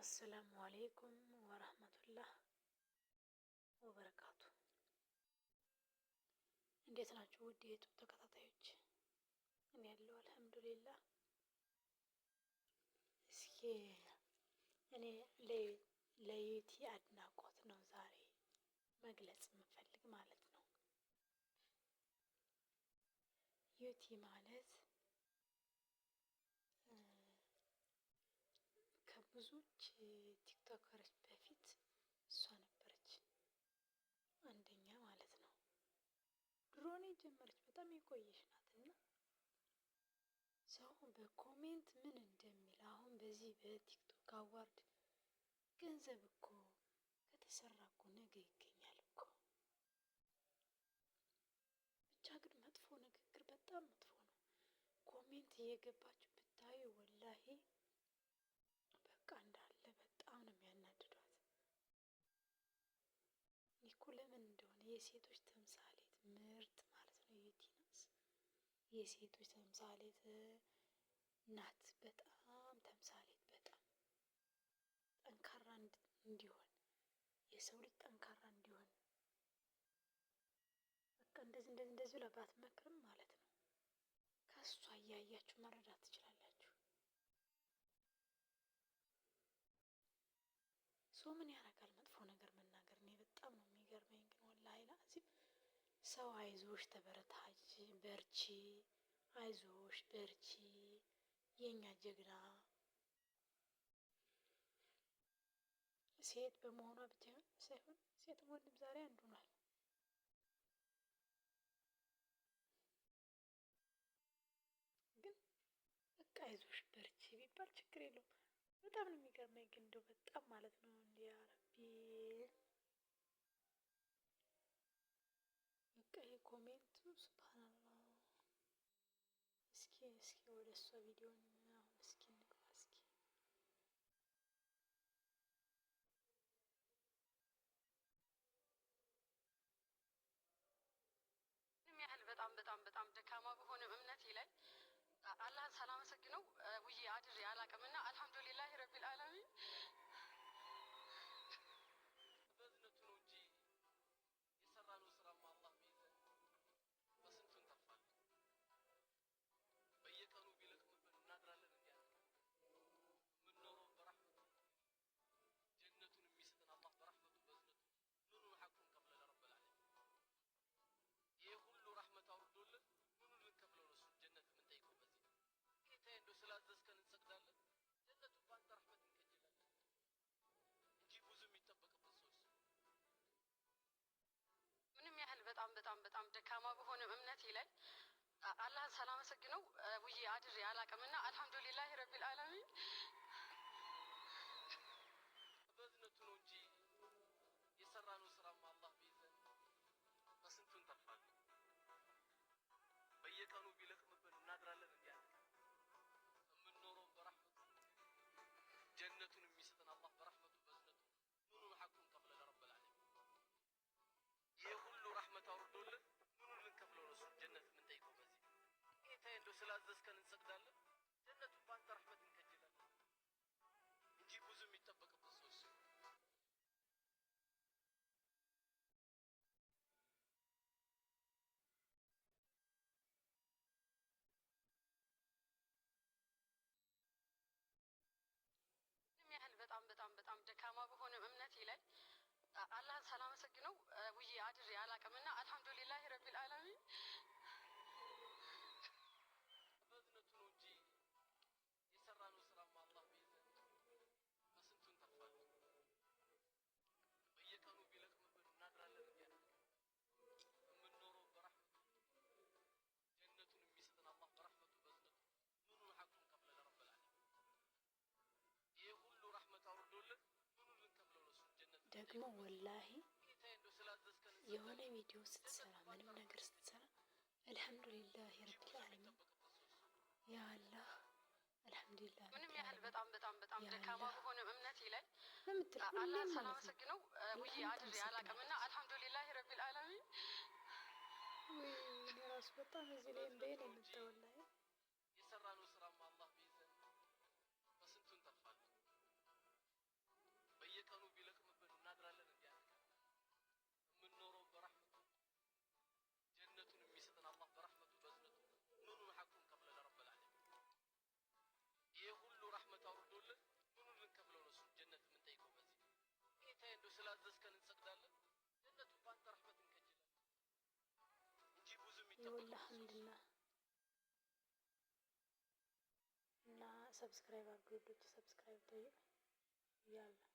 አሰላሙ አሌይኩም ወረህመቱላህ ወበረካቱ። እንዴት ናችሁ ውድ የ YouTube ተከታታዮች? እኔ ያለው አልሐምዱሊላህ። እስኪ እኔ ለዩቲ አድናቆት ነው ዛሬ መግለጽ የምፈልግ ማለት ነው። ዩቲ ማለት ከብዙዎች ቲክቶከሮች በፊት እሷ ነበረች አንደኛ ማለት ነው። ድሮ ነው የጀመረች፣ በጣም የቆየች ናት። እና ሰው በ comment ምን እንደሚል አሁን በዚህ በ TikTok award ገንዘብ እኮ ከተሰራ እኮ ነገ ይገኛል እኮ። ብቻ ግን መጥፎ ንግግር በጣም መጥፎ ነው። comment እየገባችሁ ብታዩ ወላሂ በቃ እንዳለ በጣም ነው የሚያናድዷት። እኔ እኮ ለምን እንደሆነ የሴቶች ተምሳሌት ምርጥ ማለት ነው ዩቲናስ የሴቶች ተምሳሌት ናት። በጣም ተምሳሌት፣ በጣም ጠንካራ እንዲሆን የሰው ልጅ ጠንካራ እንዲሆን በቃ እንደዚህ እንደዚህ እንደዚህ ብላ ባትመክርም ማለት ነው ከእሷ እያያችሁ መረዳት ትችላላችሁ። ሰው ምን ያደርጋል መጥፎ ነገር መናገር። እኔ በጣም ነው የሚገርመኝ። ግን ወላሂ ላዚም ሰው አይዞሽ ተበረታች፣ በርቺ፣ አይዞሽ በርቺ፣ የኛ ጀግና ሴት በመሆኗ ብቻ ሳይሆን ሴት ወንድም ዛሬ አንዱ ሆኗል። ግን በቃ አይዞሽ በርቺ ቢባል ችግር የለውም። በጣም ነው የሚገርመኝ ግን እንደው በጣም ማለት ነው እንዲ ረቢ በቃ ይሄ comment ኡ ሱብሃንአላህ። እስኪ እስኪ ወደ እሷ ቪዲዮ አሁን እስኪ እንግባ እስኪ። ምንም ያህል በጣም በጣም በጣም ደካማ በሆነም እምነቴ ላይ አላህን ሳላመሰግነው ውዬ አድሬ አላውቅምና አልሐምዱሊላህ ረቢል ዓለሚን። በእዝነቱ ነው እንጂ የሰራነው ስራማ አላህ ቢይዘን በስንቱ እንተርፋለን። በየቀኑ ቢለቅምብን እናድራለን። እንዲ የምንኖረው በረሕመቱ ጀነቱን የሚሰጠን አላህ በረሕመቱ በእዝነቱ ምኑን ሐቁን ከፍለ ለረብል ዓለሚን ይህ ሁሉ ረሕመት አውርዶልን ምኑን ልንከፍለው ነው? እሱን ጀነት የምንጠይቀው በዚህ ጌታዬ እንደው ስላዘዝከን እንሰግዳለን፣ ጀነቱን በአንተ ረሕመት እንከጅላለን እንጂ ብዙ የሚጠበቅብን ሰዎች ምንም ያህል በጣም በጣም በጣም ደካማ በሆነም እምነቴ ላይ አላህን ሳላመሰግነው ውዬ አድሬ አላውቅምና አልሐምዱሊላህ ረቢል ዓለሚን። በእዝነቱ ነው እንጂ የሰራነው ስራማ አላህ ቢይዘን በስንቱ እንተርፋለን። በየቀኑ ቢለቅምብን እናድራለን። እንዲ የምንኖረው በረሕመቱ ጀነቱን የሚሰጠን አላህ በረሕመቱ በእዝነቱ ምኑን ሐቁን ከፍለ ለረብል ዓለሚን ይህ ሁሉ ረሕመት አውርዶልን ምኑን ልንከፍለው ነው? እሱን ጀነት የምንጠይቀው በዚህ ጌታዬ እንደው ስላዘዝከን እንሰግዳለን፣ ጀነቱን በአንተ ረሕመት እንከጅላለን እንጂ ብዙ የሚጠበቅብን ሰዎች ምንም ያህል በጣም በጣም በጣም ደካማ በሆነም እምነቴ ላይ አላህን ሳላመሰግነው ውዬ አድሬ አላውቅምና አልሐምዱሊላህ ረቢል ዓለሚን። በእዝነቱ ነው እንጂ የሰራነው ስራማ አላህ ቢይዘን በስንቱ እንተርፋለን። በየቀኑ ቢለቅምብን እናድራለን። እንዲ የምንኖረው በረሕመቱ ጀነቱን የሚሰጠን አላህ በረሕመቱ በእዝነቱ ምኑን ሐቁን ከፍለ ለረብል ዓለሚን ይህ ሁሉ ረሕመት አውርዶልን ምኑን ልንከፍለው ነው? እሱን ጀነት ደግሞ የምንጠይቀው በዚህ ወላሂ ጌታዬ እንደው ስላዘዝከን የሆነ እንሰግዳለን፣ ቪዲዮ ስትሰራ ጀነቱን ምንም በአንተ ነገር ረሕመት ስትሰራ እንከጅላለን አልሐምዱሊላህ እንጂ ረቢል ብዙ ዓለሚን የሚጠበቅብን ሰዎች ያ አላህ አልሐምዱሊላህ ምንም ረቢል ያህል ዓለሚን በጣም በጣም በጣም ያ ደካማ አላህ በሆነም እምነቴ ላይ በምትል አላህን ሁሌም ማለት ነው ሳላመሰግነው ውዬ በጣም አድሬ አላውቅምና ታመሰግናለች። አልሐምዱሊላህ ረቢል ዓለሚን። ውይ እኔ ራሱ በጣም እዚህ ላይ በእዝነቱ እንበይን ነው እንጂ የመጣው ወላሂ። የሰራነው ስራማ አላህ ቢይዘን በስንቱ እንተርፋለን። ምንድን ነው እና subscribe አድርጉ ውዶች፣ subscribe ጠይቅ ያላ።